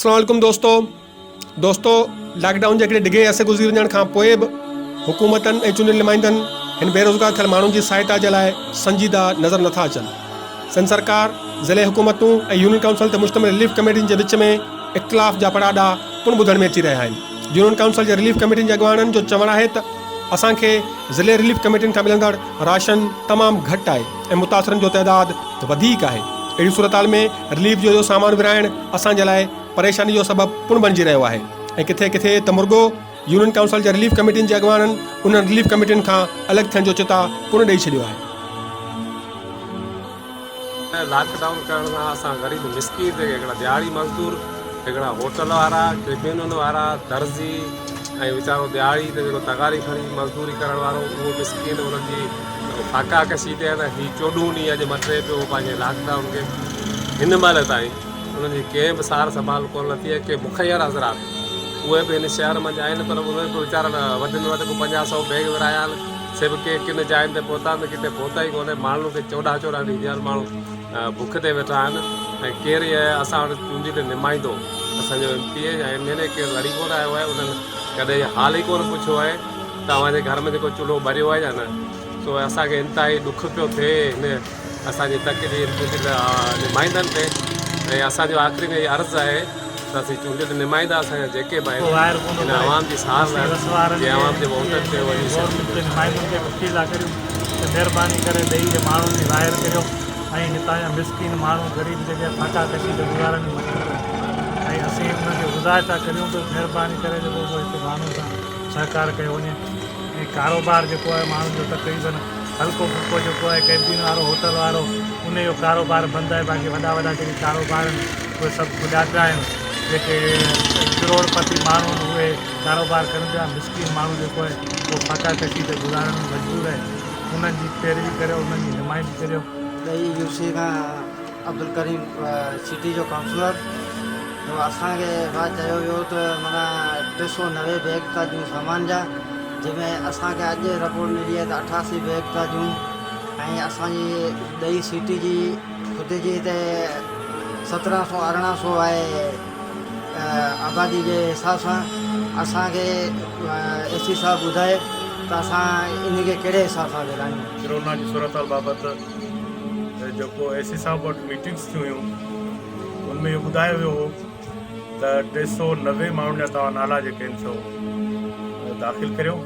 اسلام عليڪم دوستو دوستو لاڪ ڊائون جي هڪڙي ڊگهي عرصي گذري وڃڻ کان پوء به حڪومتن ۽ چونڊيل نمائندن هن بيروزگار ٿيل ماڻهن جي سهائتا جي لاء سنجيده نظر نٿا اچن. سنڌ سرڪار، ضلعي حڪومتون ۽ يونين ڪائونسل تي مشتمل رليف ڪميٽين جي وچ ۾ اختلاف جا پڙاڏا پڻ ٻڌڻ ۾ اچي رهيا آهن. يونين ڪائونسل جي رليف ڪميٽين جي اڳواڻن جو چوڻ آهي ته اسان کي ضلعي رليف ڪميٽين کان ملندڙ راشن تمام گهٽ آهي ۽ متاثرن جو تعداد وڌيڪ آهي. اهڙي صورتحال ۾ رليف جو اهو سامان ورهائڻ اسان جي لاء پريشاني جو سبب پڻ بڻجي رهيو آهي ۽ ڪٿي ڪٿي ته مرڳو يونين ڪائونسل جي رليف ڪميٽين جي اڳواڻن انهن رليف ڪميٽين کان الڳ ٿيڻ جو چتاء پڻ ڏئي ڇڏيو آهي. لاڪ ڊائون ڪرڻ سان اسان غريب مسڪين جيڪي هڪڙا دهاڙي مزدور، هڪڙا هوٽل وارا، ڪيبينن وارا، درزي ۽ ويچارو دهاڙي تي جيڪو تغاري کڻي مزدوري ڪرڻ وارو اهو مسڪين انهن جي فاقا ڪشي تي آهن. هي چوڏهون ڏينهن اڄ مٽي پيو پنهنجي لاڪ ڊائون کي هن مهل تائين انهن جي ڪنهن به سار سنڀال ڪونه لٿي ۽ ڪي مخير حضرات اهي به هن شهر منجهه آهن پر اهي به ويچارن وڌ ۾ وڌ ڪو پنجاهه سئو بيگ ورهايا آهن سي به ڪي ڪن جاين تي پهتا آهن ته ڪٿي پهتا ئي ڪونهي. ماڻهن کي چوڏهن چوڏهن ڏينهن ٿيا آهن ماڻهو بک تي ويٺا آهن ۽ ڪير اسان وٽ چونڊيل نمائندو اسان جو ايم پي اي يا ايم اين اي ڪير لڙي ڪونه آيو آهي انهن ڪڏهن حال ئي ڪونه پڇيو آهي ته اوهان جي گهر ۾ جيڪو چلهو ٻريو آهي يا نه سو اسان کي انتهائي ڏک پيو ٿئي هن اسان جي تڪ جي چونڊيل نمائندن تي ۽ اسان جو آخري ۾ هي عرض آهي ته اسين چونڊيل نمائندا اسان جا جيڪي به آهن هن عوام جي سار لهن جي عوام جي ووٽن تي وڃي مهرباني ڪري ڏئي جي ماڻهن جي واهر ڪريو ۽ هتان جا مسڪين ماڻهو غريب جيڪي فاقا ڪشي تي گذارڻ ۾ مجبور آهن ۽ اسين انهن کي گذارش ٿا ڪريون ته مهرباني ڪري جيڪو سو هتي ماڻهن سان سهڪار ڪيو وڃي ۽ ڪاروبار جيڪو آهي ماڻهن جو تقريبن هلڪو ڦلڪو جيڪو آهي ڪيبين وارو هوٽل وارو ان جو ڪاروبار بند آهي باقي وڏا وڏا جيڪي ڪاروبار آهن اهي سڀ کليا پيا آهن جيڪي ڪروڙ پتي ماڻهو آهن اهي ڪاروبار ڪن پيا مسڪين ماڻهو جيڪو آهي اهو فاقا ڪشي تي گذارڻ ۾ مجبور آهي انهن جي پيروي ڪريو انهن جي حمايت ڪريو. ڏئي يو سي کان عبدالڪريم سٽي جو ڪائونسلر جو اسان کي اها چيو ويو ته معنيٰ 390 بيگ ٿا ڏيون سامان جا جنهن ۾ اسان کي اڄ رپورٽ ملي آهي ته 88 بيگ ٿا ڏيون ۽ اسان جي ڏئي سٽي جي خود جي هتي سترهن سو ارڙهن سو آهي آبادي جي حساب سان اسان کي اي سي صاحب ٻڌائي ته اسان ان کي ڪهڙي حساب سان ورهايون. ڪرونا جي صورتحال بابت جيڪو اي سي صاحب وٽ ميٽنگس ٿيون هيون ان ۾ اهو ٻڌايو ويو هو ته 390 ماڻهن جا توهان نالا جيڪي آهن سو داخل ڪريو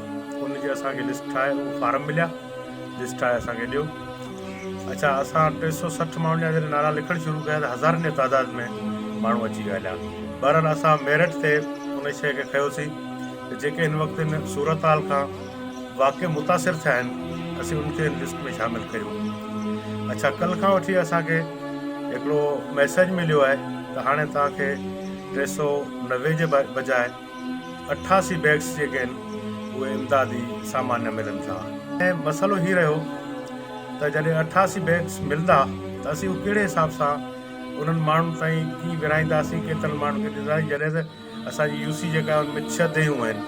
ان جي اسان کي لسٽ ٺاهي اهو فارم مليا لسٽ ٺاهي اسان کي ڏيو اڇا اسان 360 ماڻهن جا جڏهن نالا لکڻ شروع ڪيا ته هزارن جي تعداد ۾ ماڻهو اچي ويا هليا بهرحال اسان ميرٽ تي ان شيء کي کنيوسين ته جيڪي هن وقت هن صورتحال کان واقعي متاثر ٿيا آهن اسين ان کي هن لسٽ ۾ شامل ڪريون. اڇا ڪلهه کان وٺي اسان کي هڪڙو ميسيج مليو آهي ته هاڻي توهان کي 390 جي بجاء 88 بيگس جيڪي آهن اهي امدادي سامان جا ملن ٿا. ۽ مسئلو هي رهيو ته جڏهن 88 بيگس ملندا ته اسين اهو ڪهڙي حساب سان انهن ماڻهن تائين ڪيئن ورهائينداسين ڪيترن ماڻهن کي ڏينداسين جڏهن ته اسان جي يو سي جيڪا آهي ان ۾ ڇهه ديهون آهن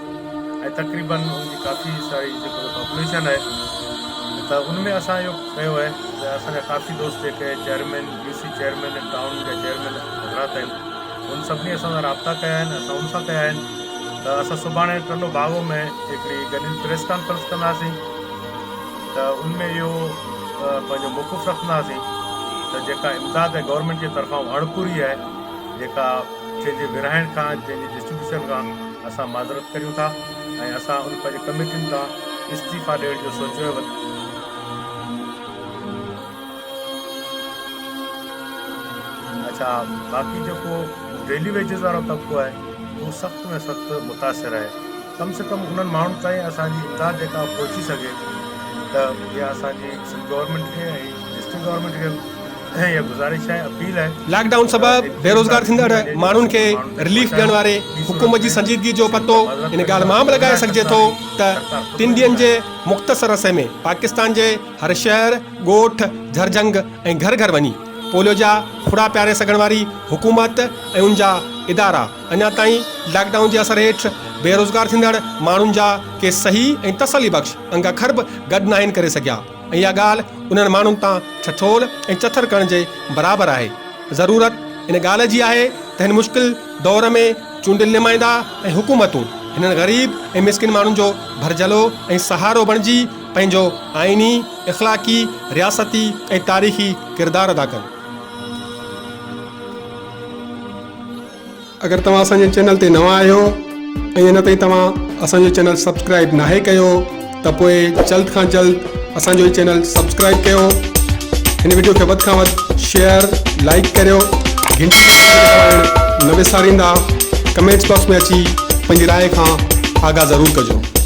۽ تقريبن ان جي ڪافي ساري جيڪو پاپوليشن آهي ته ان ۾ اسان اهو ڪيو آهي ته اسان جا ڪافي دوست جيڪي chairman U C chairman ۽ town جا چيئرمين حضرات آهن ان سڀني اسان سان رابطا ڪيا آهن اسان ان سان ڪيا آهن ته اسان سڀاڻي ٽنڊو باگو ۾ هڪڙي گڏيل پريس ڪانفرنس ڪنداسين ته ان ۾ اهو پنهنجو موقف رکنداسين ته جيڪا امداد گورنمينٽ جي طرفان اڻپوري آهي جيڪا جنهن جي ورهائڻ کان جنهن جي ڊسٽريبيوشن کان اسان معذرت ڪريون ٿا ۽ اسان ان پنهنجي ڪميٽين تان استعيفا ڏيڻ جو سوچيو آهي. اڇا باقي جيڪو ڊيلي ويجز وارو طبقو آهي اهو سخت ۾ سخت متاثر آهي ڪم سي ڪم انهن ماڻهن تائين اسان جي امداد جيڪا پهچي سگهي ته اها اسان جي سنڌ گورنمينٽ کي ۽ ڊسٽرڪٽ گورنمينٽ کي اها گذارش آهي اپيل آهي. لاڪ ڊائون سبب بيروزگار ٿيندڙ ماڻهن کي رليف ڏيڻ واري حڪومت جي سنجيدگي جو پتو ان ڳالهه مان به لڳائي سگهجي ٿو ته ٽن ڏينهن جي مختصر عرصي ۾ پاڪستان جي هر شهر، ڳوٺ، جهرجهنگ ۽ گهر گهر وڃي پوليو جا ڦڙا پياري سگهڻ واري حڪومت ۽ ان جا ادارا اڃا تائين لاڪ ڊائون جي اثر هيٺ بيروزگار ٿيندڙ ماڻهن جا ڪي صحيح ۽ تسلي بخش انگ اکر به گڏ ناهن ڪري سگهيا. ۽ اها ڳالهه انهن ماڻهن تان ٺٺول ۽ چٿر ڪرڻ جي برابر آهي. ضرورت ان ڳالهه جي آهي ته هن مشڪل دور ۾ چونڊيل نمائندا ۽ حڪومتون هنن غريب ۽ مسڪين ماڻهن جو ڀرجهلو ۽ سهارو بڻجي پنهنجو آئيني، اخلاقي، رياستي ۽ تاريخي ڪردار ادا ڪن. اگر توهان اسان جي چينل تي نوان آهيو ۽ اڃا تائين توهان اسان جو چينل سبسڪرائب ناهي ڪيو ته پوء جلد کان جلد اسان جو هي چينل سبسڪرائب ڪيو هن وڊيو کي وڌ کان وڌ شيئر لائڪ ڪريو گهنٽي جو بٽڻ دٻائڻ نه وساريندا ڪمينٽس باڪس ۾ اچي پنهنجي راء کان آگاهه ضرور ڪجو.